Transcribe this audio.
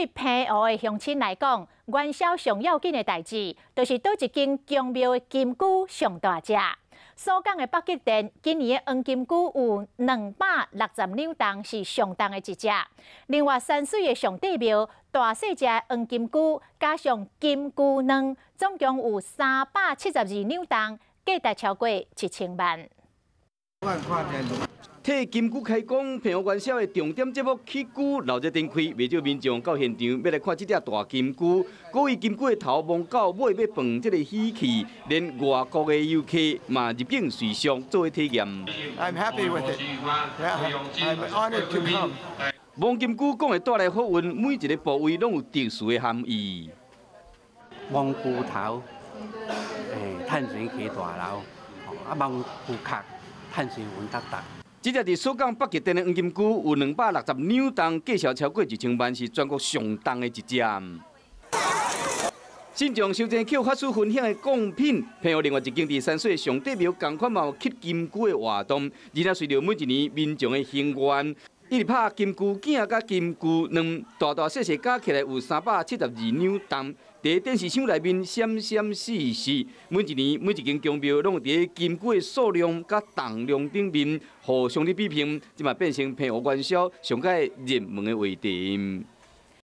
對澎湖的鄉親來講，元宵上要緊的代誌，就是佗一間宮廟的金龜上大隻。鎖港的北極殿今年的黃金龜有260兩重，是上重的一隻。另外，山水的上帝廟大細隻黃金龜加上金龜卵，總共有372兩重，價值超過1000萬。替金龜開工，澎湖元宵的重點節目起龜鬧熱展開，袂少民眾到現場欲來看這隻大金龜。古伊金龜的頭摸到尾欲放這個喜氣，連外國的遊客嘛入境隨俗做伙體驗。 I'm happy with it. Yeah, I'm honored to come. 摸金龜講會帶來福運，每一個部位攏有特殊的含義。摸龜頭，趁錢起大樓，啊摸龜殼，趁錢穩當當。這隻佇鎖港北極殿的黃金龜有260兩重，價值超過1000萬，是全國上重的一隻。信眾收錢抾法師分享的貢品，澎湖另外一間佇山水上帝廟，仝款嘛有乞金龜的活動，而且隨著每一年民眾的行願，一直拍金龜囝佮金龜卵，大大細細加起來有372兩重，佇電視箱內面閃閃爍爍。每一年每一間宮廟攏有佇金龜的數量佮重量頂面互相咧比拼，這嘛變成澎湖元宵上蓋熱門的話題。